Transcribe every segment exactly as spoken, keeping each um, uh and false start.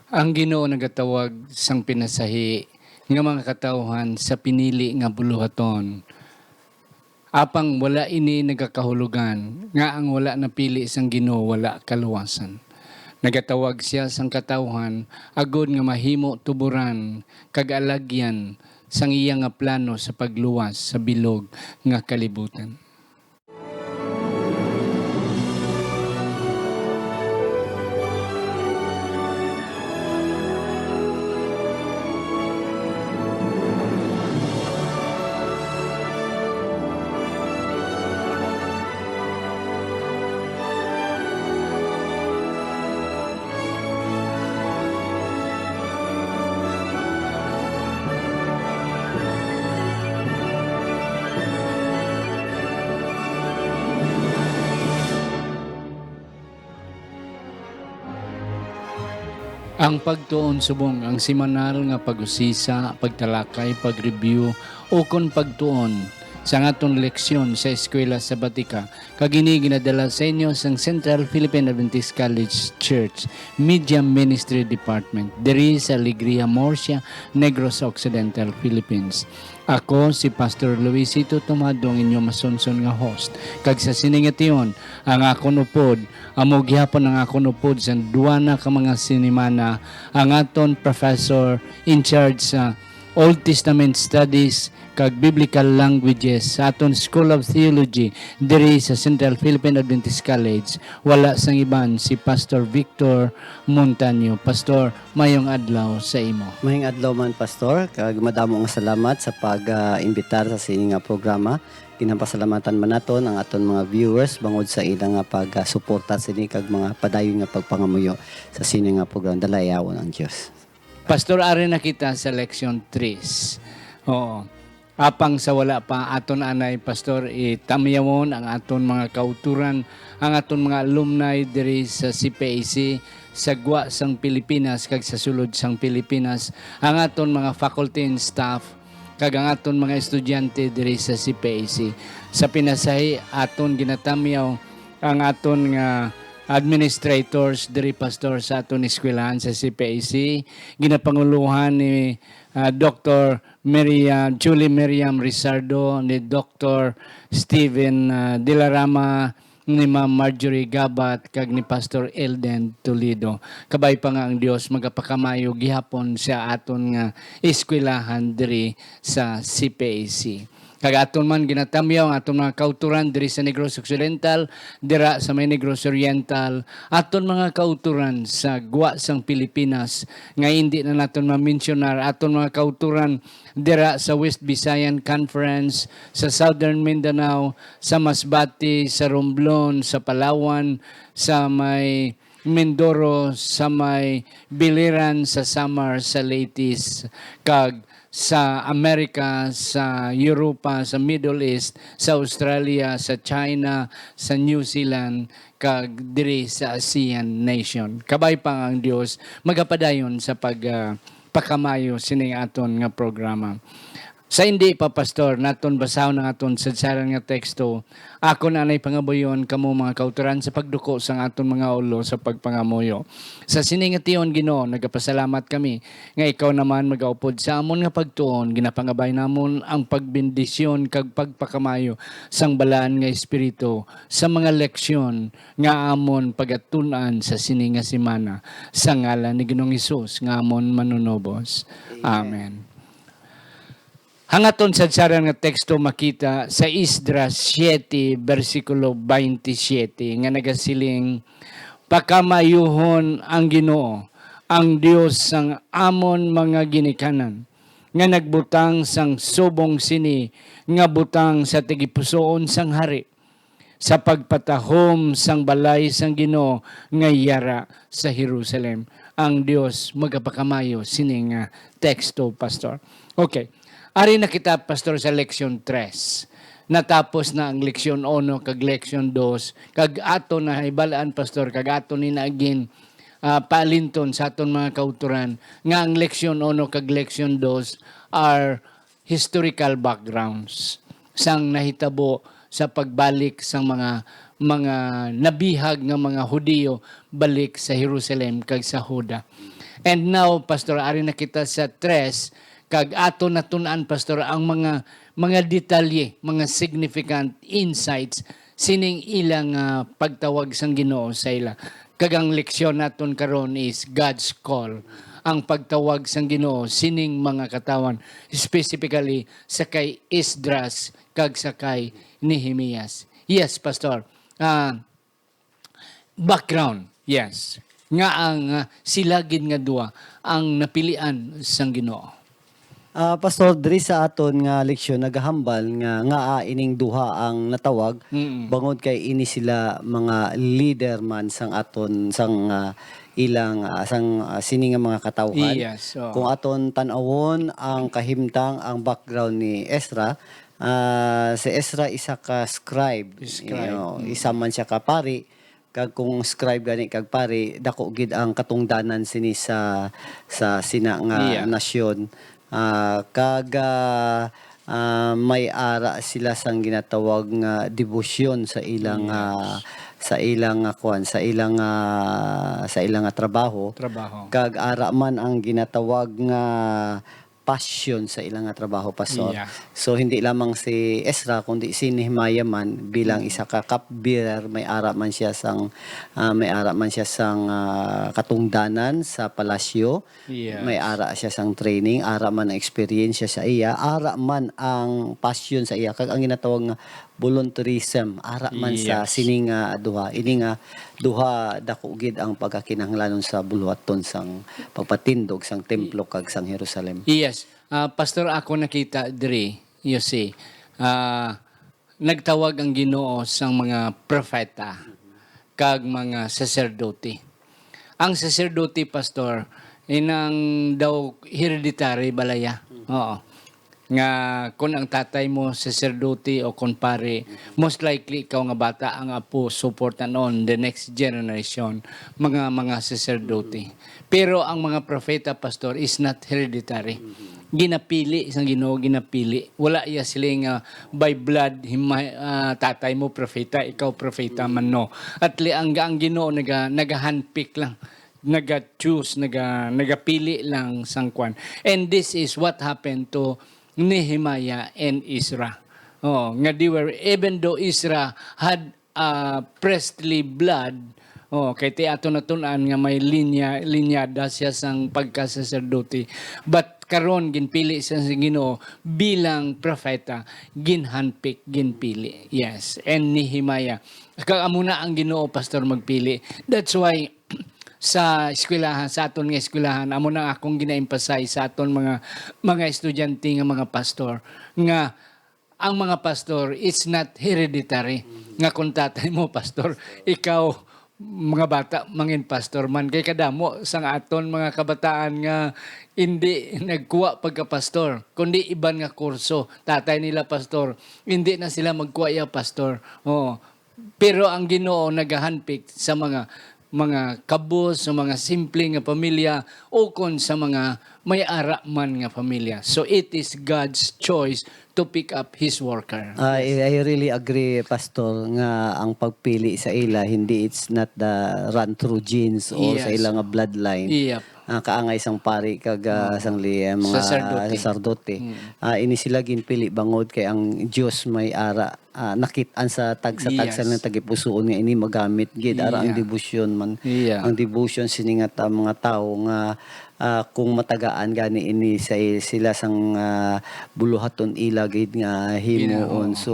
Ang Ginoo nagatawag sang pinasahi nga mga katawuhan sa pinili nga buluhaton. Apang wala ini nagakahulogan nga ang wala napili sang Ginoo wala kaluwasan. Nagatawag sia sang katawuhan agod nga mahimo tuboran kag alagyan sang iya nga plano sa pagluwas sa bilog nga kalibutan. Ang pagtuon subong ang semanal nga pag-usisa, pagtalakay, pag-review, ukon pagtuon sa aton leksyon sa Eskwela Sabatika, kag ini ginadala sa inyo sang Central Philippine Adventist College Church Media Ministry Department diri sa Alegria, Murcia, Negros Occidental, Philippines. Ako si Pastor Luisito Tomado, ang inyo masunson nga host. Kag sa sini nga tion, ang akon upod, amo gihapon ang akon upod sa duwa na ka mga sinimana, ang aton professor in charge sa Old Testament Studies kag Biblical Languages sa aton School of Theology diri sa Central Philippine Adventist College, wala sang iban si Pastor Victor Montaño. Pastor, mayong adlaw sa imo. Mayong adlaw man, Pastor, kag madamo nga salamat sa pag, ah, imbitar sa sini nga programa. Ginapasalamatan man naton ang aton mga viewers bangod sa ila nga pagsuporta sini kag mga padayon nga pagpangamuyo sa sini nga programa, Dalayawon ang Dios. Pastor, ari na kita sa leksyon tres. Oo. Apang sa wala pa, aton anay, Pastor, itamyawon ang aton mga kauturan, ang aton mga alumni diri sa C P A C, sa gwa sang Pilipinas kag sa sulod sang Pilipinas, ang aton mga faculty and staff, kag ang aton mga estudyante diri sa C P A C. Sa pinasahi, aton ginatamyaw ang aton nga administrators diri, Pastor, sa aton eskwelahan sa C P A C. Ginapangulohan ni, ah, Doctor Miriam, Julie Miriam Rizardo, ni Doctor Steven, ah, Dilarama, ni Ma'am Marjorie Gabat, kag ni Pastor Elden Toledo. Kabay pa nga ang Dios magapakamayo gihapon sa aton nga eskwelahan diri sa C P A C. Kag aton man ginatamyaw ang aton mga kauturan diri sa Negros Occidental, dira sa may Negros Oriental, aton mga kauturan sa gwa sang Pilipinas nga indi na naton mamensyonar, aton mga kauturan dira sa West Visayan Conference, sa Southern Mindanao, sa Masbate, sa Romblon, sa Palawan, sa may Mindoro, sa may Biliran, sa Samar, sa Leyte, kag sa Amerika, sa Europa, sa Middle East, sa Australia, sa China, sa New Zealand, kag diri sa ASEAN nation. Kabay pa nga ang Dios magapadayon sa pag, ah, pakamayo sining aton nga programa. Sa hindi pa, Pastor, naton basahon ang aton sadsaran nga teksto. Akon anay pangabuyon kamo, mga kauturan, sa pagduko sang aton mga ulo sa pagpangamuyo. Sa sini nga tion, Ginoo, nagapasalamat kami nga ikaw naman magaupod sa amon nga pagtuon. Ginapangabay namon ang pagbendisyon kag pagpakamayo sang Balaan nga Espiritu sa mga leksyon nga amon pagatun-an sa sini nga semana. Sa ngalan ni Ginoong Hesus nga amon Manunubos. Amen. Amen. Ang aton sadsaran nga teksto makita sa Esdras siete, bersikulo twenty-seven, nga nagasiling, "Pakamayuhon ang Ginoo, ang Dios sang amon mga ginikanan, nga nagbutang sang subong sini nga butang sa tagipusoon sang hari, sa pagpatahom sang balay sang Ginoo nga yara sa Jerusalem." Ang Dios magapakamayo sini nga teksto, Pastor. Okay. Ari na kita, Pastor, sa leksyon tres. Natapos na ang leksyon uno kag leksyon dos, kag ato na hibalaan, Pastor, kag ato ni na gin, ah, paalinton sa aton mga kauturan nga ang leksyon uno kag leksyon dos are historical backgrounds sang nahitabo sa pagbalik sang mga, mga nabihag nga mga Hudiyo balik sa Jerusalem kag sa Juda. And now, Pastor, ari na kita sa tres, kag ato natun-an, Pastor, ang mga, mga detalye, mga significant insights sining ilang, ah, pagtawag sang Ginoo sa ila. Kag ang leksyon naton karon is God's call, ang pagtawag sang Ginoo sining mga katawhan, specifically sa kay Esdras kag sa kay Nehemias. Yes, Pastor. Ah, background, yes. Nga ang, ah, sila gid nga duha ang napilian sang Ginoo. Ah, Pastor, diri sa aton nga leksyon nagahambal nga ngaa ining duha ang natawag, Mm. bangod kay ini sila mga leader man sang aton, sang, ah, ilang, ah, sang, ah, sini nga mga katawhan. Yes, oo. Kung aton tan-awon ang kahimtang, ang background ni Esra, ah, si Esra isa ka scribe. Scribe, You know, mm. isa man siya ka pari, kag kung scribe gani kag pari, dako gid ang katungdanan sini sa, sa sina nga Iya. nasyon. Ah, kag, ah, ah, may ara sila sang ginatawag nga debosyon sa ilang, Yes. ah, sa ilang, ah, kuwan, sa ilang, ah, sa ilang, ah, trabaho. Trabaho. Kag ara man ang ginatawag nga passion sa ila nga trabaho, Pastor. Yeah. So, hindi lamang si Esra, kundi si Nehemiah man bilang Mm. isa ka cupbearer, may ara man siya sang, ah, may ara man siya sang, ah, katungdanan sa palasyo. Yes. May ara siya sang training, ara man ang eksperyensya sa iya, ara man ang passion sa iya, kag ang ginatawag nga volunteerism, ara man sa Yes. sini nga duha. Ini nga duha, dako gid ang pagkakinahanglanon sa buluhaton sang pagpatindog sang templo kag sang Jerusalem. Yes. Ah, Pastor, ako nakita diri, you see, ah, nagtawag ang Ginoo sang mga propeta kag mga saserdote. Ang saserdote, Pastor, inang daw hereditary balaya. Oo. Nga kun ang tatay mo saserdote o kun pari, most likely ikaw nga bata ang apo, so forth and on, the next generation, mga, mga saserdote. Pero ang mga propeta, Pastor, is not hereditary. Ginapili sang Ginoo, ginapili. Wala iya sila nga by blood, hima-, ah, tatay mo propeta, ikaw propeta man, no. At li-, ang, ang Ginoo naga-, naga-handpick lang, naga-choose, naga-, nagapili lang sang kwan. And this is what happened to Nehemiah and Ezra. Oh, nga they were, even though Ezra had ah, priestly blood. Oh, kay ti ato natun-an nga may linya, linyada siya sang pagkasaserdote. But karon ginpili siya sa Ginoo bilang propeta, ginhandpick, ginpili. Yes, and Nehemiah. Kag amo na ang Ginoo, Pastor, magpili. That's why sa eskwelahan, sa aton nga eskwelahan, amo na akong gina-emphasize sa aton mga, mga estudyante nga mga pastor, nga ang mga pastor, it's not hereditary. Mhm. Nga kung tatay mo, pastor, ikaw, mga bata, mangin pastor man. Kay kadamo sang aton mga kabataan nga hindi nagkuha pagka-pastor, kundi iban nga kurso. Tatay nila, pastor, hindi na sila magkuha ya, pastor. Oo. Pero ang Ginoo nagahandpick sa mga, mga kabos, sa mga simple nga pamilya, ukon sa mga may ara man nga pamilya. So, it is God's choice to pick up His worker. Ah, Yes. I, I really agree, Pastor, nga ang pagpili sa ila, hindi, it's not the run through genes or sa Yes. ila nga bloodline. Yep. Ah, kaangay sang pari kag, ah, Mm. sang li-, mga Saserdote. saserdote. Mm. Ah, ini sila ginpili bangod kay ang Dios may ara, ah, nakit-an sa tagsa-tagsa Yes. nga tagipusoon nga ini magamit gid. Ara ang Yeah. debosyon man. Yeah. Ang debosyon sini nga ta-, mga tawo nga, ah, kung matagaan gani ini sa i-, sila sang, ah, buluhaton ila gid nga himuon. Ginoo. So,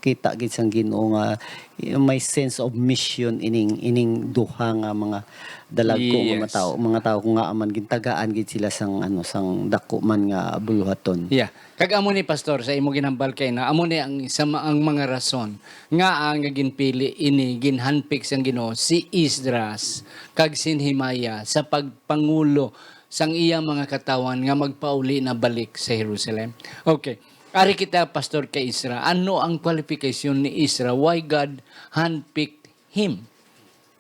kita gid sang Ginoo nga may sense of mission ining, ining duha nga mga dalagko nga Yes. mga tawo, mga tawo nga man gintagaan gid sila sang, ano, sang dako man nga buluhaton. Yeah. Kag amo ni, Pastor, sa imo ginhambal kay na, amo ni ang isa ma-, ang mga rason nga ang ginpili ini, ginhandpick sang Ginoo si Esdras kag si Nehemiah sa pagpangulo sang iya mga katawhan nga magpauli na balik sa Jerusalem. Okay. Ari kita, Pastor, kay Esra. Ano ang kwalifikasyon ni Esra? Why God handpicked him?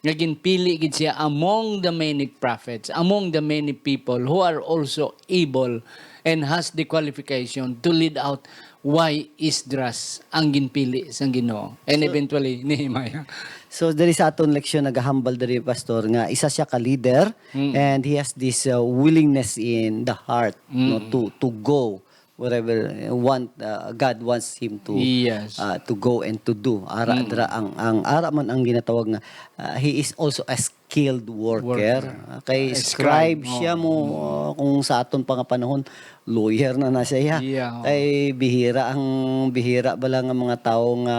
nga ginpili gid siya among the many prophets, among the many people who are also able and has the qualification to lead out, why Esdras ang ginpili sang Ginoo? And So, eventually, Nehemiah. So, diri sa aton leksyon, nagahambal diri, Pastor, nga isa siya ka leader, Mm. and he has this, uh, willingness in the heart, no, Mm. to, to go wherever, uh, want, uh, God wants him to, Yes. uh, to go and to do. Ara Mm. dira ang, ang ara man ang ginatawag nga, uh, he is also a skilled worker. Worker. Uh, kay Uh, scribe scribe, siya oo. mo, uh, kung sa aton pa nga panahon, lawyer na na siya. Yeah, oo. Kay bihira ang, bihira bala nga mga tawo nga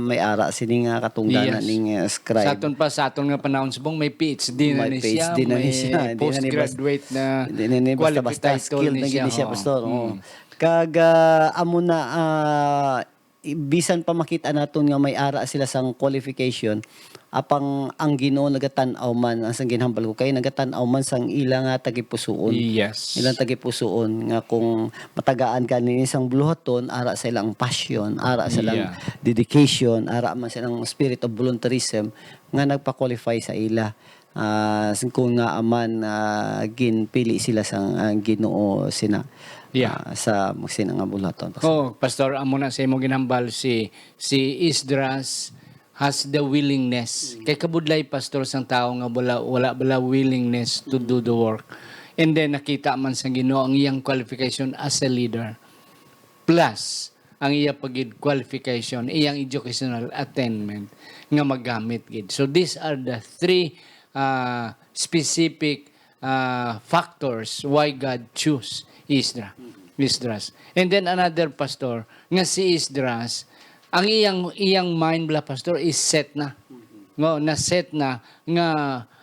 may ara sini nga katungdanan Yes. ning, uh, scribe. Sa aton pa, sa aton nga panahon subong, may P H D na May ni siya, P H D na ni may siya. Di na ni bas-, postgraduate na di na ni basta-basta qualificator skill ni na siya, gid ni siya, oo. Pastor. Oo. Mm. Kag, ah, amo na, ah, i-, bisan pa makita naton nga may ara sila sang qualification, apang ang Ginoo nagatan-aw man, ang sang ginhambal ko kay nagatan-aw man sang ila nga tagipusoon. Yes. Ilang tagipusoon nga kung matagaan ka nini sang buluhaton, ara sa ilang passion, ara sa ilang Yeah. dedication, ara man sa ilang spirit of volunteerism nga nagpa-qualify sa ila. Ah, sing-, kung nga man, ah, ginpili sila sang, ah, Ginoo sina, Yeah. ah, sa sina nga buluhaton, Pastor. Oh, Pastor, amo na sa imo ginhambal, si, si Esdras has the willingness. Mm. Kay kabudlay, Pastor, sang tawo nga wala, wala, wala willingness to do the work. And then, nakita man sang Ginoo ang iyang qualification as a leader. Plus, ang iya pa gid qualification, iyang educational attainment nga magamit gid. So, these are the three, ah, specific, ah, factors why God choose Esdra, Esdras. And then another, Pastor, nga si Esdras, ang iyang, iyang mind bala, Pastor, is set na. No, na set na nga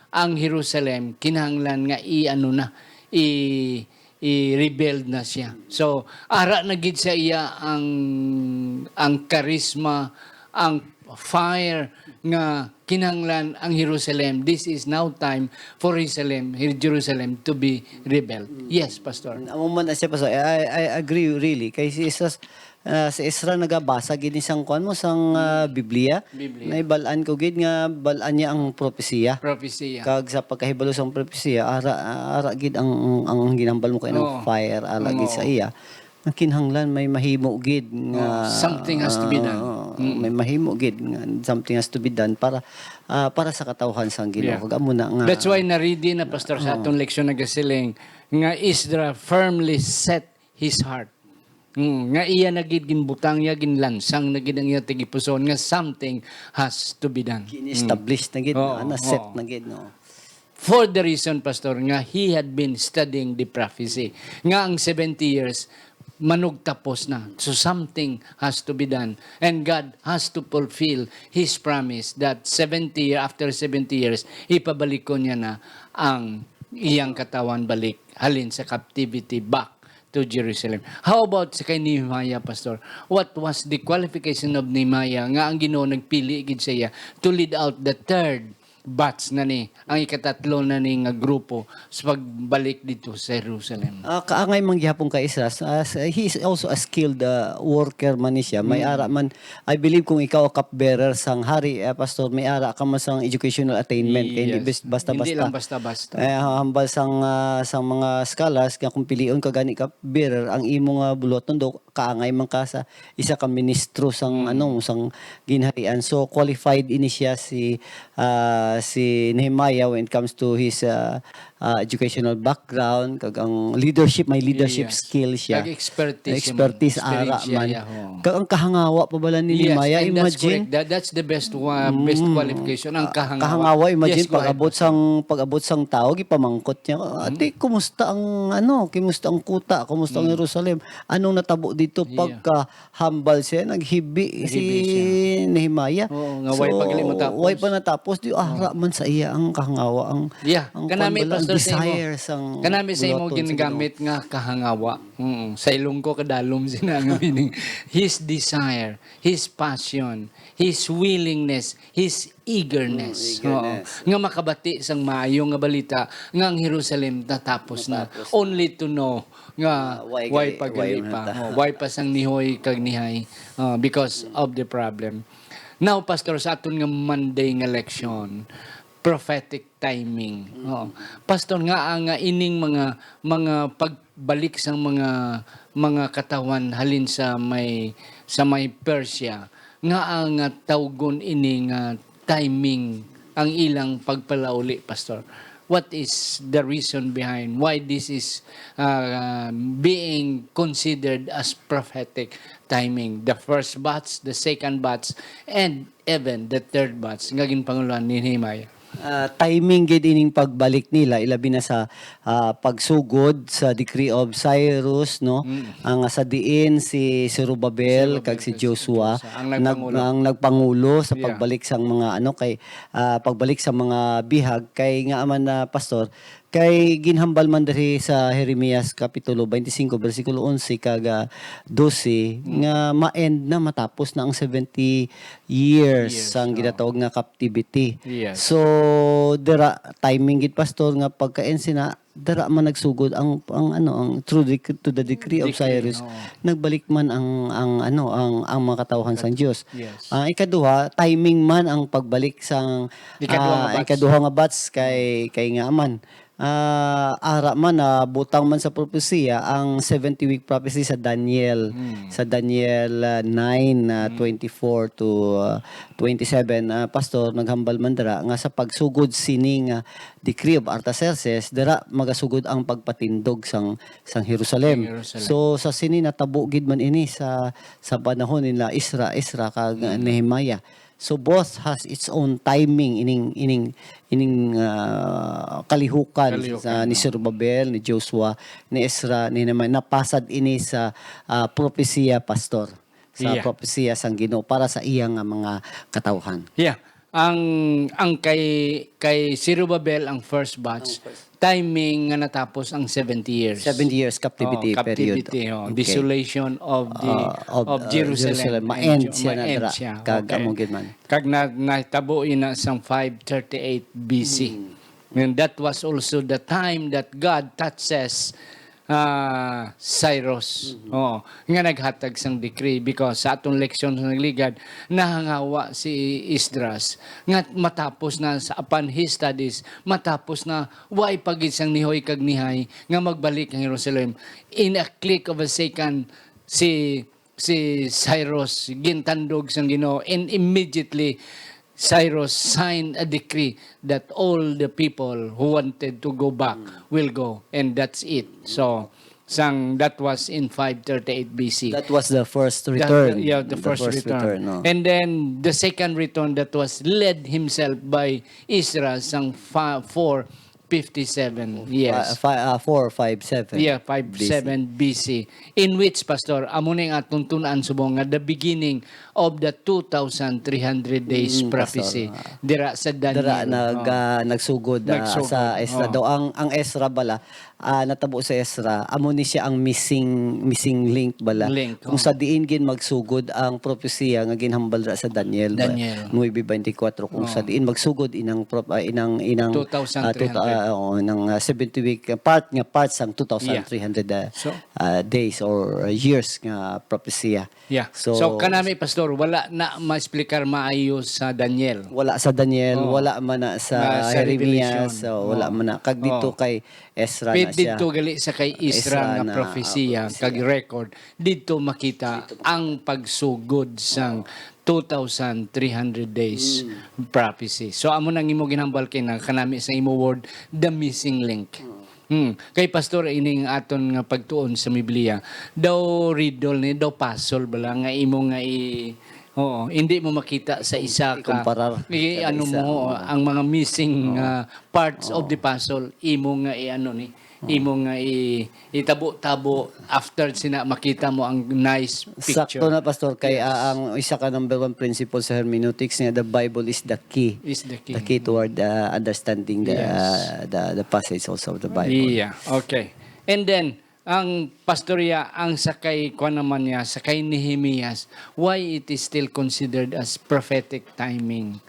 ang Jerusalem kinahanglan nga i-ano na, i-, i-rebuild na siya. So, ara na gid sa iya ang, ang karisma, ang fire nga kinahanglan ang Jerusalem. This is now time for Jerusalem, Jerusalem to be rebuilt. Yes, Pastor. Amo man na siya, Pastor. I, I agree really. Kay si Esdras, ah, si Esdras nagabasa gid ni sang kuan mo, sang, ah, Biblia. Biblia. Naibal-an ko gid nga bal-an niya ang propesiya. Propesiya. Kag sa pagkahibalo sang propesiya, ara, ara gid ang, ang, ang ginhambal mo kay nang Oo. fire, ara gid Oo. sa iya. Ang kinahanglan may mahimo gid nga, Oh, something has to be done. ah, Mm. may mahimo gid nga something has to be done para, ah, para sa katawhan sang Ginoo. Yeah. Kag amo na nga That's why na-ready na, Pastor, sa Oo. atong leksyon nagasiling nga Esdras firmly set his heart. Mm, nga iya na gid ginbutang niya, ginlansang na gid ang iya tagipusoon nga something has to be done. Gin-establish na gid, Oo, na, na set oo. na gid, no? For the reason, Pastor, nga he had been studying the prophecy, nga ang seventy years manugtapos na. So something has to be done. And God has to fulfill His promise that seventy year, after seventy years, ipabalikon niya na ang iyang katawan balik halin sa captivity back to Jerusalem. How about sa kay Nehemiah, Pastor? What was the qualification of Nehemiah nga ang Ginoo nagpili gid sa iya to lead out the third batch na ni, ang ikatatlo na ni nga grupo sa pagbalik dito sa Jerusalem? Ah, kaangay man gihapon kay Esdras, ah, s-, he is also a skilled, ah, worker man ni siya. May Mm. ara man, I believe kung ikaw cupbearer sang hari, ah, Pastor, may ara ka man sang educational attainment. Kay hindi Yes. bas-, basta-basta. Hindi lang basta-basta. Eh, hambal sang, ah, sang mga scholars nga kung pilion ka gani cupbearer, ang imo nga buluhaton daw, kaangay man ka sa isa ka ministro sang, Mm. ano, sang ginharian. So, qualified ini siya si, ah, si Nehemiah when it comes to his, ah, ah, educational background, kag ang leadership, may leadership Yes. skill siya. Kag expertise, Expertise, yung ara experience man. Siya, ho. Kag ang kahangawa pa bala ni Yes, Nehemiah, and that's imagine. correct. That, that's the best one, best Mm. qualification. Ang Ah, kahangawa. kahangawa, imagine, Yes, go ahead, pag-abot Pastor. sang, pag-abot sang tao, gipamangkot niya, Mm. "Ate, kumusta ang, ano, kumusta ang kuta? Kumusta ang Mm. Jerusalem? Anong natabo dito?" Yeah. Pagka hambal siya, naghibi si Naghibi siya. Nehemiah. Oo, nga way So, pa gali matapos. way pa natapos, di, Oo. ara man sa iya ang kahangawa, ang, Yeah, ang kanami, kwan bala, ang Pastor, sa imo, desire sang kanami sa imo buluhaton sa Ginoo. ginagamit nga kahangawa. Mm, sa Ilonggo kadalom sina nga meaning. His desire, his passion, his willingness, his eagerness. Mm, eagerness. Oo. Nga makabati sang maayo nga balita nga ang Jerusalem natapos na. Natapos na. Only to know nga Ah, why why gali-, pa gali why pa. nata- Oh, why pa sang nihoy kag nihay, ah, because of the problem. Now, Pastor, sa aton nga Monday nga leksyon, prophetic timing. Oo. Pastor, ngaa nga ining mga, mga pagbalik sang mga, mga katawhan halin sa may, sa may Persia, ngaa nga tawgon ini nga timing ang ilang pagpalauli, Pastor? What is the reason behind why this is, uh, being considered as prophetic timing? The first batch, the second batch, and even the third batch nga ginpangulohan ni Nehemiah. Ah, timing gid ining pagbalik nila, ilabi na sa, ah, pagsugod sa decree of Cyrus, no? Mm. Ang sa diin si Zerubbabel Zerubbabel kag si kag si Joshua Joshua ang nag-, nagpangulo. Ang nagpangulo sa Yeah. pagbalik sang mga, ano, kay, ah, pagbalik sa mga bihag, kay nga man na, Pastor, kay ginhambal man diri sa Jeremias Kapitulo twenty-five, bersikulo onse kag, ah, dose, Mm. nga ma-end na, matapos na ang seventy years Years, sang oh. ginatawag nga captivity. Yes. So, dira, timing gid, Pastor, nga pagka-end sina, dira man nagsugod ang, ang, ano, ang through dec-, to the decree of Decree, Cyrus, oo. nagbalik man ang, ang, ano, ang, ang mga katawhan sang Dios. Yes. Ang ikaduha, timing man ang pagbalik sang, Ikaduha nga ah, batch. ikaduha nga batch kay, kay nga man. Ah, ara man, ah, butang man sa propesiya ang seventy-week prophecy sa Daniel, Hmm. sa Daniel, ah, nine, ah, Hmm. twenty-four to, ah, twenty-seven. Ah, Pastor, naghambal man dira nga sa pagsugod sini nga decree of Artaxerxes, dira magasugod ang pagpatindog sang, sang Jerusalem. Sang Jerusalem. So, sa sini natabo gid man ini sa, sa panahon nila Ezra, Ezra kag Mm. Nehemiah. So, both has its own timing, ining, ining, ining, ah, kalihukan Kalihukan, sa, ni no? Zerubbabel, ni Joshua, ni Ezra, ni Nehemiah. Napasad ini sa, ah, propesiya, Pastor. Sa Yeah. propesiya sang Ginoo para sa iya nga mga katawhan. Yeah. Ang, ang kay, kay Zerubbabel ang first batch, Ang first. timing nga natapos ang seventy years. Seventy years captivity Oh, period. captivity, oh. Okay. Desolation of the, Ah, of, of ah, Jerusalem. Jerusalem. Ma-end Medyo siya na ma-end dira. siya. Kag Okay. amo gid man. Kag na-, nahitabo ina sang five thirty-eight B C. Hmm. And that was also the time that God touches, ah, Cyrus. Mhm. Oo, nga naghatag sang decree, because sa atong leksyon sa nagligad, nahangawa si Esdras nga matapos na sa, upon his studies, matapos na, way pa gid sang Nihoy kag Nihay nga magbalik ang Jerusalem. In a click of a second, si si Cyrus gintandog sang Ginoo, and immediately Cyrus signed a decree that all the people who wanted to go back Mm. will go, and that's it. So, sang, that was in five thirty-eight B C. That was the first The, return. yeah, the The first first return. return, no? And then the second return that was led himself by Esdras sang fa-, four fifty-seven. Yes. Fi-, fi-, ah, four five seven Yeah, five seven B C. B C. In which, Pastor, amo ni nga atong tun-an subong nga the beginning of the two thousand three hundred days Mm, prophecy. Pastor. Dira sa Daniel. Dira nag, Oh. ah, nagsugod, ah, Nagsugod. sa Esra Oh. daw. Ang, ang Esra bala, ah, natabo sa Esra, amo ni siya ang missing, missing link bala. Link, Kung oh. sa diin gid magsugod ang propesiya nga ginhambal ra sa Daniel, ba? Daniel. Nuebe veinticuatro, kung Oh. sa diin magsugod inang prop-, ah, inang, inang, ah, two thousand three hundred. two thou-, ah, oo, inang, ah, seventy week, ah, part nga part sang two thousand three hundred, ah, So, ah, days or, ah, years nga propesiya. Yeah. So, So, kanami, Pastor, wala na ma-explicar maayo sa Daniel. Wala sa Daniel, Oo. wala man na sa Na sa Jeremias, Revelation. so, wala Oo. man na. Kag dito Oo. kay Esra Pwede na siya. dito gali sa kay Esra Esra nga na, propesiya, ah, propesiya. kag record, dito makita Dito makita. ang pagsugod sang Oo. two thousand three hundred days Mm. prophecy. So, amo nang imo ginhambal kay na kanami sa imo word, the missing link. Mm. Hmm. Kay Pastor, ining aton nga pagtuon sa Biblia, daw riddle ni, daw puzzle bala nga imo nga i-, oo, hindi mo makita sa isa ka, Ikumparar i-, sa ano isa, mo, oo. ang mga missing, Oo. ah, parts of Oo. the puzzle, imo nga i-, ano ni, Oo. imo nga i-, itabo-tabo after sina makita mo ang nice picture. Sakto na, Pastor, kay, Yes. ah, ang isa ka number one principle sa hermeneutics nga the Bible is the key. Is the key. The key toward, uh, understanding the, Yes. uh, the, the passage also of the Bible. Yeah, okay. And then, ang pastorya, ang sa kay, kuwan naman niya, sa kay Nehemias, why it is still considered as prophetic timing?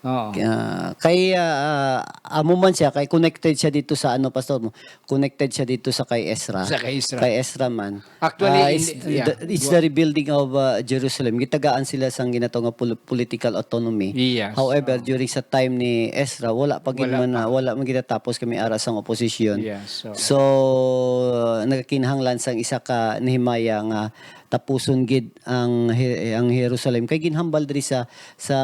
Oo. Ah, kay ah, ah, amo man siya, kay connected siya dito sa ano, Pastor mo? Connected siya dito sa kay Ezra. Sa kay Ezra. Kay Ezra man. Actually, Ah, is, in- yeah. the, it's the rebuilding of uh, Jerusalem. Gitagaan sila sang ginatawag nga pol- political autonomy. Yes. However, during sa time ni Ezra, wala pa gid Wala man pa. na, wala man ginatapos kami ara sang opposition. Yes, so- So, uh, nagkinahanglan sang isa ka Nehemiah nga tapuson gid ang He- ang Jerusalem. Kay ginhambal diri sa sa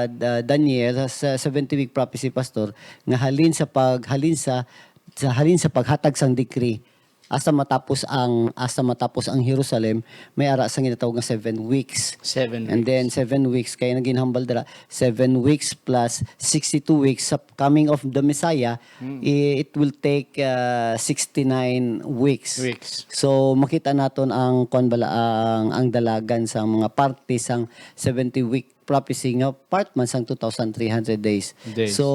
uh, Daniel sa seventy week prophecy, Pastor, nga halin sa pag halin sa sa halin sa paghatag sang decree hasta matapos ang hasta matapos ang Jerusalem, may ara sang ginatawag nga seven weeks. Seven And then seven weeks, kaya naginhambal dira, seven weeks plus sixty-two weeks sa coming of the Messiah, i- it will take uh, sixty-nine weeks. Weeks. So makita naton ang kuan bala ang ang dalagan sa mga parte sang seventy week prophecy nga part man sang two thousand three hundred days. Days. So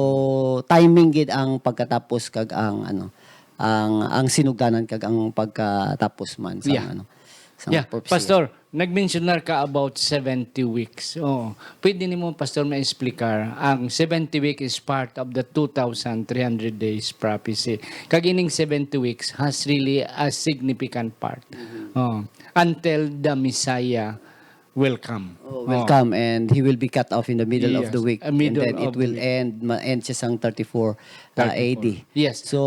timing gid ang pagkatapos kag ang ano ang ang sinugdanan kag ang pagkatapos man sa Yeah. ano sa Yeah, prophecy. Pastor, nag-mention na ka about seventy weeks. Oo. Pwede nimo, Pastor, ma-explicar ang seventy week is part of the two thousand three hundred days prophecy. Kag ining seventy weeks has really a significant part. Oh. Until the Messiah will come. Oh, will come and he will be cut off in the middle of Yes, the week, uh, middle and then of it will the week. end ma-end siya sang thirty-four uh, A D. Yes. So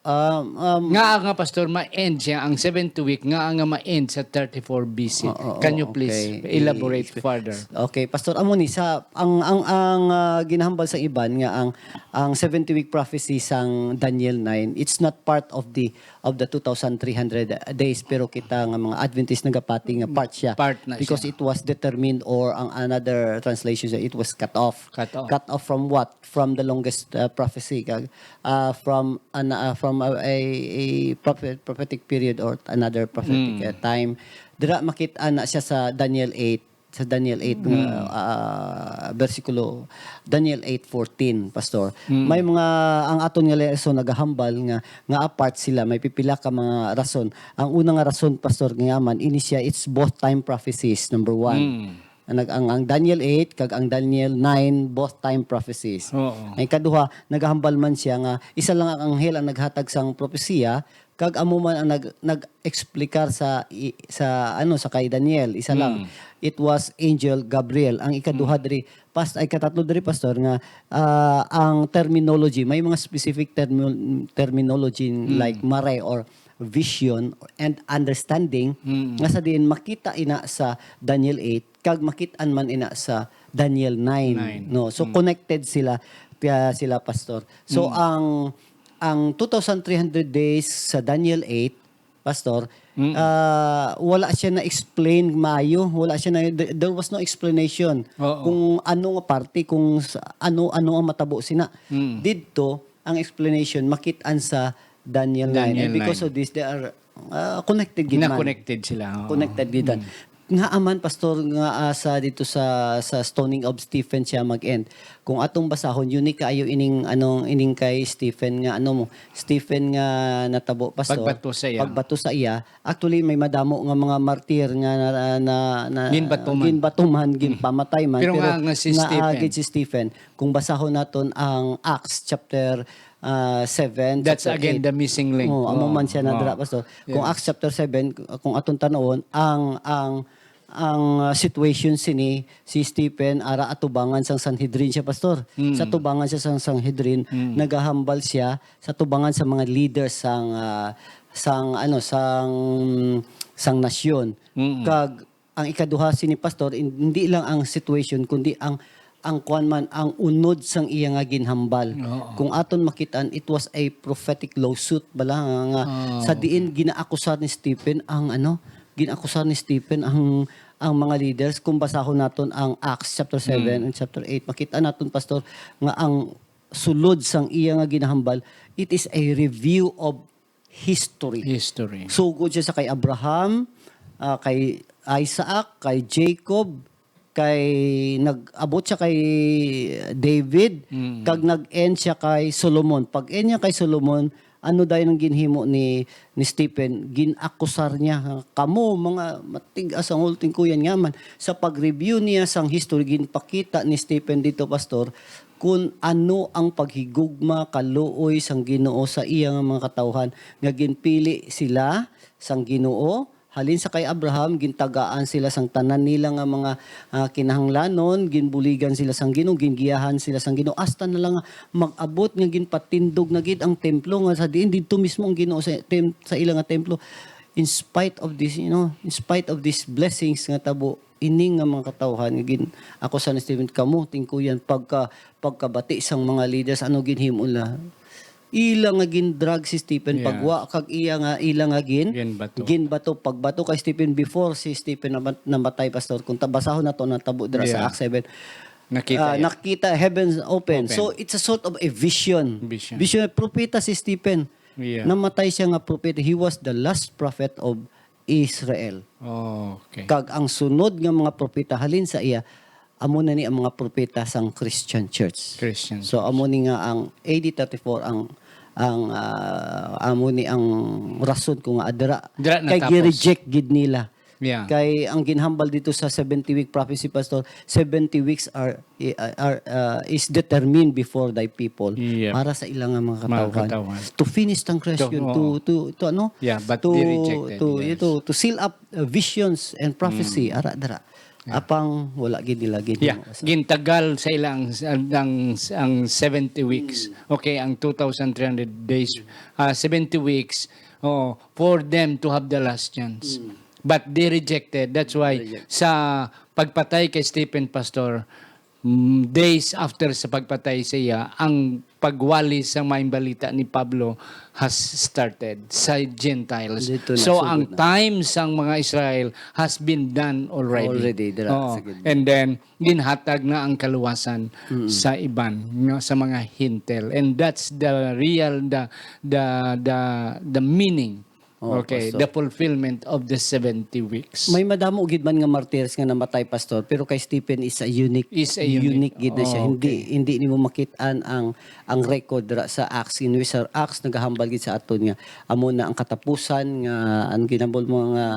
um, um Nga nga, Pastor, ma-end siya ang seventy week, nga nga ma-end sa thirty-four B C. Oo, Can you please okay. elaborate I- further? Okay, Pastor, amo ni sa ang ang ang ah, ginahambal sa iban nga ang ang seventy week prophecy sang Daniel nine, it's not part of the of the two thousand three hundred days, pero kita nga mga Adventist nagapati nga part siya Part na because siya. It was determined, or ang another translation siya, it was cut off. Cut off. Cut off from what? From the longest uh, prophecy, kag uh, from an, uh, from a, a, a prophet, prophetic period or another prophetic Mm. uh, time. Dira makita na siya sa Daniel eight, sa Daniel eight nga Mm. uh, bersikulo, Daniel eight fourteen, Pastor. Mm. May mga, ang aton nga lesson nagahambal nga nga apart sila, may pipila ka mga rason. Ang una nga rason, Pastor, nga man ini siya, it's both time prophecies, number one. Mm. Ang, ang, ang Daniel eight kag ang Daniel nine, both time prophecies. Oo. Ang ikaduha, nagahambal man siya nga isa lang ang anghel ang naghatag sang propesiya, kag amo man ang nag nag-explicar sa i- sa ano, sa kay Daniel, isa lang. Mm. It was angel Gabriel. Ang ikaduha diri, pas ay katatlo diri, Pastor, nga ah, ang terminology, may mga specific termo- terminology Mm. like mare or vision and understanding Mm. nga sa diin makita ina sa Daniel eight kag makit-an man ina sa Daniel nine, Nine. no? So Mm. connected sila, ah, sila, Pastor. So Mm. ang ang two thousand three hundred days sa Daniel eight, Pastor, Mm. ah, wala siya na-explain maayo, wala siya na, there there was no explanation Oo. kung ano nga parte, kung sa- ano ano ang matabo sina. Mm. Didto ang explanation makit-an sa Daniel nine. Daniel And because nine. Of this, they are ah, connected gid man. Na-connected sila. Oo. Connected gid. Mm. Nga aman, Pastor, nga ah, sa dito sa sa stoning of Stephen siya mag-end. Kung atong basahon, yun ni kaayo ining anong ining kay Stephen nga ano mo, Stephen nga natabo, Pastor. Pagbato sa iya. Pagbato sa iya. Actually, may madamo nga mga martir nga na, na, na Ginbatuman. Ginbatuman, ginpamatay man. Pero nga, nga si Stephen. Agid si Stephen, kung basahon naton ang Acts chapter ah, seven, That's chapter again eight. The missing link. Oh, amo Oh, man siya na oh. dira, Pastor. Kung Yeah. Acts chapter seven, kung atong tan-awon, ang ang ang uh, situation sini, si Stephen ara atubangan sang Sanhedrin siya, Pastor. Mm. Sa tubangan siya sang Sanhedrin, Mm. nagahambal siya sa tubangan sa mga leaders sang ah, sang ano, sang sang nasyon. Mm. Kag ang ikaduha sini, Pastor, in- hindi lang ang situation kundi ang ang kuan man, ang unod sang iya nga ginhambal. Oo. Kung aton makitaan, it was a prophetic lawsuit bala nga, nga Oo. Sa diin ginaakusar ni Stephen ang ano, ginaakusar ni Stephen ang ang mga leaders. Kung basahon naton ang Acts chapter seven Mm. and chapter eight, makita naton, Pastor, nga ang sulod sang iya nga ginahambal, it is a review of history. History. Sugod siya sa kay Abraham, ah, kay Isaac, kay Jacob, kay nag-abot siya kay David, Mm. kag nag-end siya kay Solomon. Pag-end niya kay Solomon, Ano dayon ang ginhimo ni, ni Stephen? Gin-akusar niya, "Kamo, mga matig-as ang ultingkuyan." Nga man, sa pag-review niya sang history, ginpakita ni Stephen dito, Pastor, kun ano ang paghigugma kaluoy sang Ginoo sa iya nga mga katawhan, nga ginpili sila sang Ginoo. Halin sa kay Abraham, gintagaan sila sang tanan nila nga mga, ah, kinahanglanon, ginbuligan sila sang Ginoo, gingiyahan sila sang Ginoo, hasta na lang nga mag-abot nga ginpatindog na gid ang templo, nga sa diin didto mismo ang Ginoo sa tem-, sa ila nga templo. In spite of this, you know, in spite of these blessings nga tabo, ini nga mga katawhan nga gin-, ako sa ni Stephen, kamo, tingkuyan, pagka, pagkabati sang mga leaders, ano ginhimo nila? Ila nga gin-drag si Stephen, Yeah. pagwa kag iya nga, ila nga gin-, Ginbato. ginbato, pagbato kay Stephen before si Stephen namat-, namatay, Pastor. Kung tabasahon nato, natabo dira sa Yeah. Acts seven. Nakita Ah, iya. nakita, heavens open. Open. So, it's a sort of a vision. Vision. Vision, propeta si Stephen. Yeah. Namatay siya nga propeta. He was the last prophet of Israel. Oh, okay. Kag ang sunod nga mga propeta halin sa iya, amo na ni ang mga propeta sang Christian Church. Christian So, Church. amo ni nga ang A D thirty-four ang, ang, ah, amo ni ang rason ko nga adra. Dira Kay natapos. gi-reject gid nila. Yeah. Kay ang ginhambal dito sa seventy-week prophecy, Pastor, seventy weeks are, are, uh, is determined before thy people Yep. para sa ilang nga mga Mga katawhan. katawhan. To finish transgression, To, to, oo. to, to, ano? Yeah, but To, they rejected, to, yes. ito, to seal up, uh, visions and prophecy, Mm. ara, dara. Yeah. Apang wala gid nila gid Yeah, mo sa gintagal sa ilang ang, ang, ang seventy weeks. Mm. Okay, ang two thousand three hundred days, ah, seventy weeks, oh, for them to have the last chance. Mm. But they rejected. That's why Reject. sa pagpatay kay Stephen, Pastor, mm, days after sa pagpatay sa iya, ang pagwali sa Maayong Balita ni Pablo has started sa Gentiles. Dito na, So, sugod ang na. time sang mga Israel has been done already. Already, dira, Oo. sa gid. And then, ginhatag na ang kaluwasan Mm. sa iban, nga sa mga Hintil. And that's the real, the, the, the, the meaning. Oh, Okay, Pastor. the fulfillment of the seventy weeks. May madamo gid man nga martyrs nga namatay, Pastor, pero kay Stephen is a unique, Is a unique. unique gid na siya. Oh, Hindi, okay. hindi nimo makit-an ang, ang record ra sa Acts. In which sa Acts, nagahambal gid sa aton nga amo na ang katapusan nga ang ginambol mo nga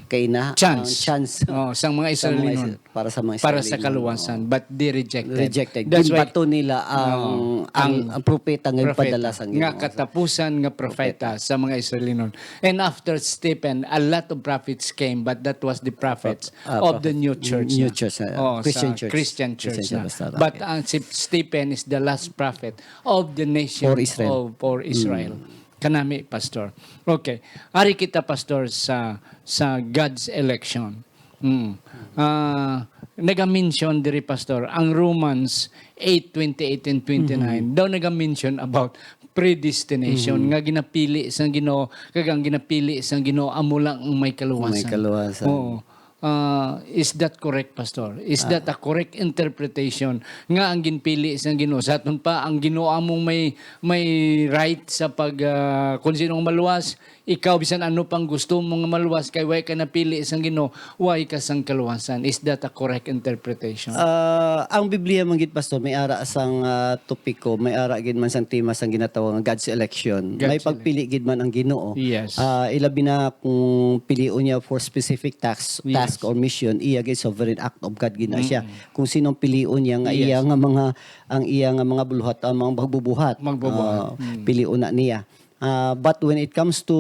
kaina, Chance. ang chance Oh, sang mga sa mga Israelinon. Is-, para sa mga Para sa Israelinon, kaluwasan, oo. but they rejected. Rejected. That's why Ginbato nila ang, Oo. ang, Ang ang propeta nga propeta. ipadala sa Nga Ginoo. katapusan nga propeta Propeta. sa mga Israelinon. And after Stephen, a lot of prophets came, but that was the prophets Ah, of the prophet. new church New na. church, ah, Oh, Christian sa church. Christian church Christian na. church, But okay. ang si Stephen is the last prophet of the nation For Israel. of, for Israel. Mm. Kanami, Pastor. Okay. Ari kita, Pastor, sa, sa God's election. Mm. Ah, naga-mention diri, Pastor, ang Romans eight twenty-eight and twenty-nine, Mhm. daw naga-mention about predestination, Mhm. nga ginapili sang Ginoo, kag ang ginapili sang Ginoo amo lang ang may kaluwasan. May kaluwasan. Oo. Ah, is that correct, Pastor? Is Ah. that a correct interpretation nga ang ginpili sang Ginoo? Sa aton pa, ang Ginoo among may, may right sa pag, ah, kung sino ang maluwas, Ikaw, bisan ano pang gusto mo nga maluwas, kay way ka napili sang Ginoo, way ka sang kaluwasan. Is that a correct interpretation? Ah, ang Biblia man gid, Pastor, may ara sang, ah, topiko, may ara gid man sang tema sang ginatawag nga God's election. God's May ele- pagpili gid man ang Ginoo. Yes. Ah, ilabi na kung pilion niya for specific task, Yes. task or mission, iya gid sovereign act of God gid na siya. Mm-mm. Kung sinong pilion niya nga Yes. iya nga mga, ang iya nga mga buluhat, ang mga magbubuhat, Magbubuhat. ah, Mm. pilion na niya. Ah, but when it comes to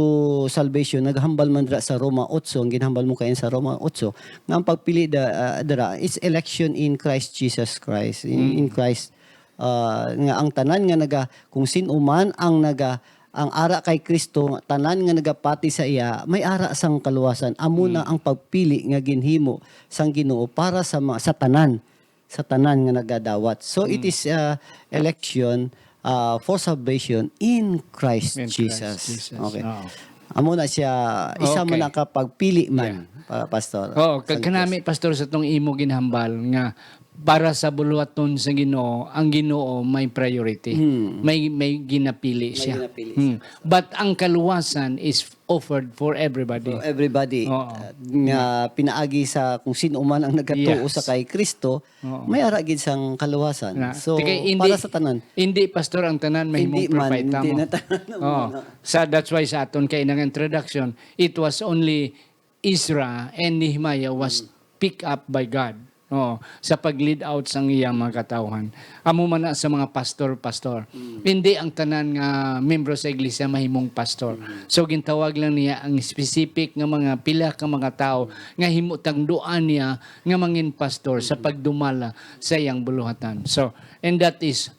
salvation, naghambal man dira sa Roma otso, ang ginhambal mo kayan sa Roma otso, nga ang pagpili da, ah, dira is election in Christ Jesus Christ, in, Mm. in Christ, ah, nga ang tanan nga naga, kung sin-o man ang naga, ang ara kay Kristo, tanan nga nagapati sa iya, may ara sang kaluwasan. Amo na Mm. ang pagpili nga ginhimo sang Ginoo para sa ma-, sa tanan. sa tanan nga nagadawat. So, it Mm. is, uh, election, uh, for salvation in Christ In Christ Jesus. Jesus. Okay. Oo. Amo na siya, isa Okay. man ang kapagpili man, Yeah. pa-, Pastor. Oo, Sa kag kanami, Pastor, sa tong imo ginhambal nga Para sa buluhaton sa Ginoo, ang Ginoo may priority. Hmm. May, may ginapili May siya. ginapili Hmm. siya. But ang kaluwasan is offered for everybody. For everybody. Oo. Uh, nga pinaagi sa kung sino man ang nagkatuo Yes. sa kay Kristo, Oo. may ara gid sang kaluwasan. Na, So, tika, hindi, para sa tanan. hindi, Pastor, ang tanan mahimong Hindi man, propeta hindi mo. na tanan ang Oo. mga So, that's why sa aton kay nang introduction, it was only Ezra and Nehemiah was Mm. picked up by God. Oo, sa pag-lead out sang iyang mga katawhan. Amo man na sa mga pastor, pastor. Mm. Hindi ang tanan nga membro sa iglesia mahimong pastor. Mm. So, gintawag lang niya ang specific nga mga pila ka mga tawo nga himutang duan niya nga mangin pastor sa Mm. pagdumala sa iyang buluhatan. So, and that is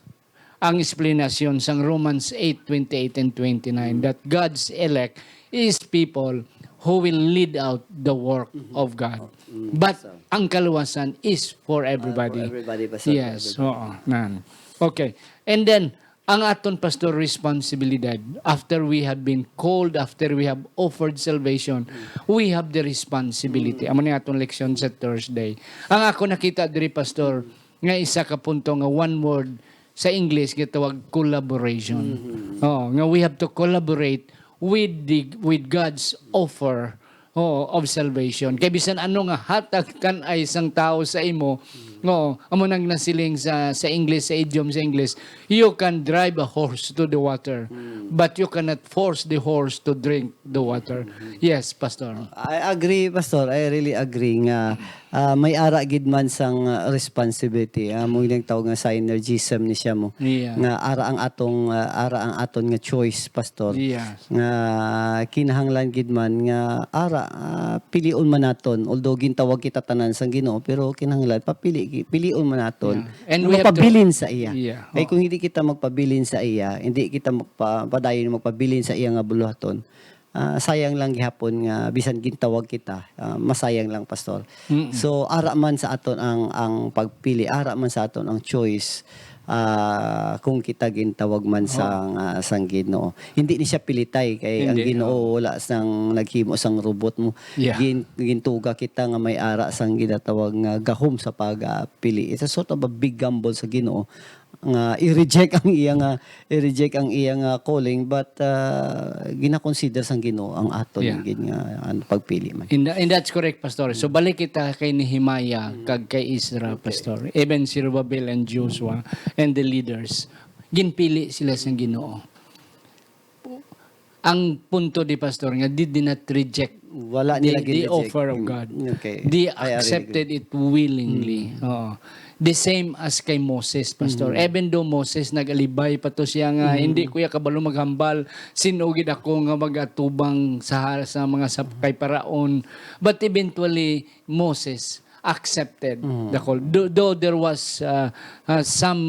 ang explanation sang Romans eight twenty-eight and twenty-nine, Mm. that God's elect is people who will lead out the work Mm-hmm. of God. Mm, But so ang kaluwasan is for Ah, for everybody. everybody, Pastor, for Yes, everybody. oo, nan. Okay. And then, ang aton, Pastor, responsibilidad, after we have been called, after we have offered salvation, Mm. we have the responsibility. Mm. Amo ni aton leksyon sa Thursday. Ang ako nakita diri, Pastor, Mm. nga isa ka punto nga one word sa English gitawag collaboration. Mm-hmm. Oo, nga we have to collaborate with the, with God's offer, oo, of salvation. Kay bisan ano nga hatag kan ay sang tawo sa imo, Mm. oo, amo nang nasiling sa, sa English, sa idiom sa English, "You can drive a horse to the water, Mm. but you cannot force the horse to drink the water." Mm-hmm. Yes, Pastor. I agree, Pastor. I really agree nga, ah, may ara gid man sang, ah, responsibility. Ah, mo yung tawag nga synergism ni siya mo. Yeah. Nga ara ang atong, ah, ara ang aton nga choice, Pastor. Yeah. Nga kinahanglan gid man nga ara, ah, pilion man naton. Although gintawag kita tanan sang Ginoo, pero kinahanglan papili gi-, pilion man naton. Yeah. And Nga we have to magpabilin sa iya. Yeah. Kay Oo. kung hindi kita magpabilin sa iya, hindi kita magpa-, padayon magpabilin sa iya nga buluhaton, ah, sayang lang gihapon nga bisan gintawag kita, ah, masayang lang, Pastor. Mm-mm. So, ara man sa aton ang, ang pagpili, ara man sa aton ang choice, ah, kung kita gintawag man Oo. sang, ah, sang Ginoo. Hindi ni siya pilitay, kay ang Hindi, Ginoo oo. wala sang naghimo sang robot mo. Yeah. Gin-, gintuga kita nga may ara sang ginatawag nga gahom sa pagpili. It's a sort of a big gamble sa Ginoo nga i-reject ang iya nga, i-reject ang iya nga calling, but, ah, ginakonsider sang Ginoo ang aton Yeah. gid nga, ano, pagpili man. And, and that's correct, Pastor. So, Mm. balik kita kay Nehemiah Mm. kag kay Ezra, Okay. Pastor. Even Zerubbabel and Joshua and the leaders, ginpili sila sang Ginoo. Ang punto di, Pastor, nga they did not reject Wala the, nila the gin-reject. offer of Mm. God. Okay. They I agree, accepted agree. it willingly. Mm. Oo. The same as kay Moses, Pastor. Mm. Even though Moses nag-alibay pa to siya nga, Mm. "Hindi ko ya kabalo maghambal, sin-o gid ako nga mag-atubang sa, sa mga sap-, kay Paraon." But eventually, Moses accepted Mm. the call. Though, though there was, uh, uh, some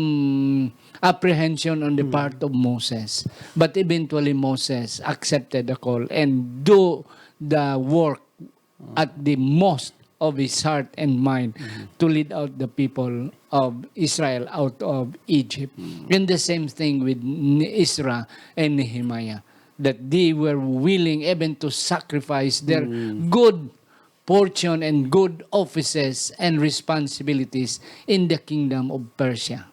apprehension on the Mm. part of Moses, but eventually Moses accepted the call and do the work Mm. at the most of his heart and mind Mm. to lead out the people of Israel out of Egypt. Mm. And the same thing with N-, Ezra and Nehemiah, that they were willing even to sacrifice their Mm. good fortune and good offices and responsibilities in the kingdom of Persia.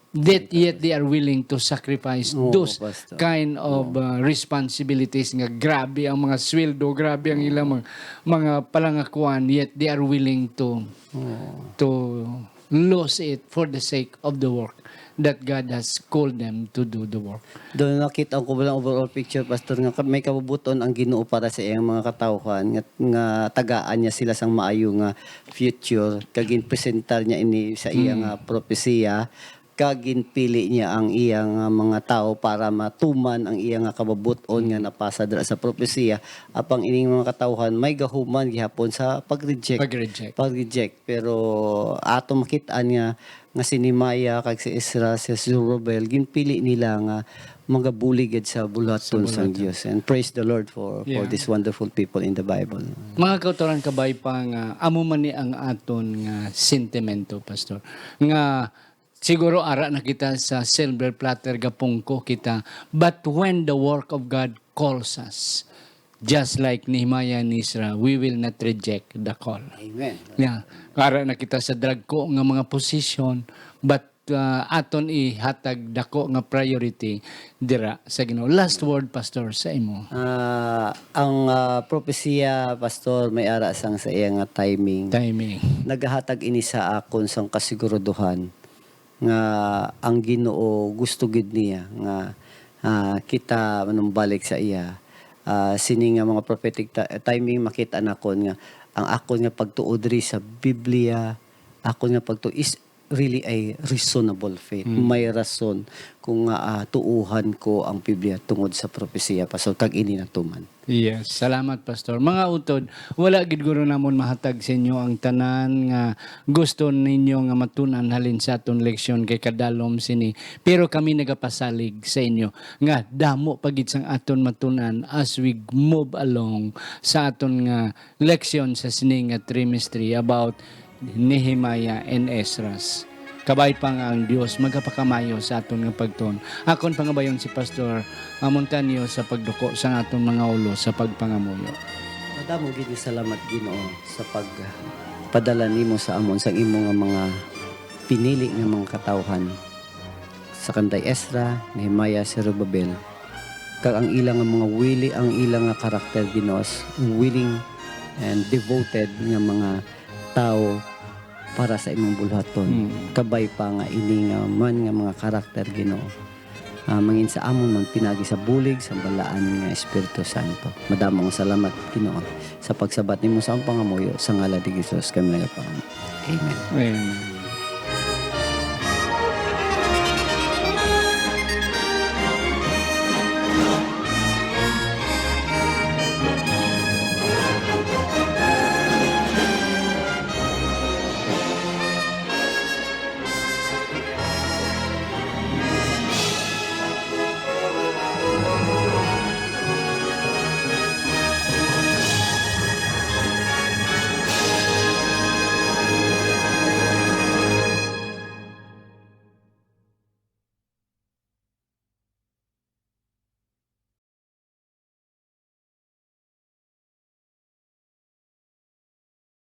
That yet they are willing to sacrifice Oo, those Pastor. kind of, Oo. uh, responsibilities nga grabe ang mga sweldo, grabe ang Oo. ilang mga, mga palangakuan, yet they are willing to, Oo. to lose it for the sake of the work that God has called them to do the work. Doon nakita ko lang overall picture, Pastor, nga ka-, may kabubuton ang Ginoo para sa iyang mga katawhan, nga, nga tagaan niya sila sang maayo nga future, kag ginpresentar niya ini sa iya Mm. nga propesiya, kag ginpili niya ang iya nga mga tawo para matuman ang iya nga kabubuton nga Mm. napasa dira sa propesiya. Apang ining mga katawhan may gahuman gihapon sa pag-reject. Pag-reject. Pag-reject. Pero ato makit-an nga nga si Nehemiah kag si Ezra, si Zerubbabel, ginpili nila nga magabulig gid sa buluhaton Sa sang buluhaton. Dios. And praise the Lord for, for Yeah. these wonderful people in the Bible. Mga kautoran, kabay pa nga amo man ni ang aton nga sentimento, Pastor, nga siguro ara na kita sa silver platter, gapungko kita, but when the work of God calls us, just like Nehemiah and Ezra, we will not reject the call. Amen. Yeah. Ara na kita sa dagko nga mga position, but uh, aton ihatag dako nga priority dira sa Ginoo. Last word, Pastor, sa imo. Ah, ang ah, propesiya, Pastor, may ara sang sa iya nga timing. Timing. Nagahatag ini sa akon sang kasiguraduhan nga ang Ginoo gusto gid niya nga ah, kita manumbalik sa iya. Ah, sini nga mga prophetic ti- timing, makita nakon nga ang akon nga pagtuo diri sa Biblia, akon nga pagtuo is really a reasonable faith. Mm. May rason kung nga ah, tuuhan ko ang Biblia tungod sa propesiya, Pastor, kag ini natuman. Yes, salamat, Pastor. Mga utod, wala gid guro namon mahatag sa inyo ang tanan nga gusto ninyo nga matunan halin sa aton leksyon kay kadalom sini. Pero kami nagapasalig sa inyo nga damo pa gid sang aton matunan as we move along sa aton nga leksyon sa sini nga trimestry about Nehemiah and Esdras. Kabay pa nga ang Dios magapakamayo sa aton nga pagtuon. Akon pangabayon si Pastor Amontanyo sa pagduko sang aton mga ulo sa pagpangamuyo. Madamo gid nga salamat, Ginoo, sa pagpadala nimo sa amon sang imo nga mga pinili nga mga katawhan, sa kanday Esra, Nehemiah, Zerubabel, kag ang ila nga mga willing, ang ila nga karakter, Ginoo, willing and devoted nga mga tawo para sa imong buluhaton. Mm. Kabay pa nga ini nga man nga mga karakter, Ginoo, ah, mangin sa amon man pinagi sa bulig sa balaan nga Espiritu Santo. Madamo nga salamat, Ginoo, sa pagsabat nimo sa among pangamuyo. Sa ngalan ni Jesus kami nagapangamuyo. Amen. Amen.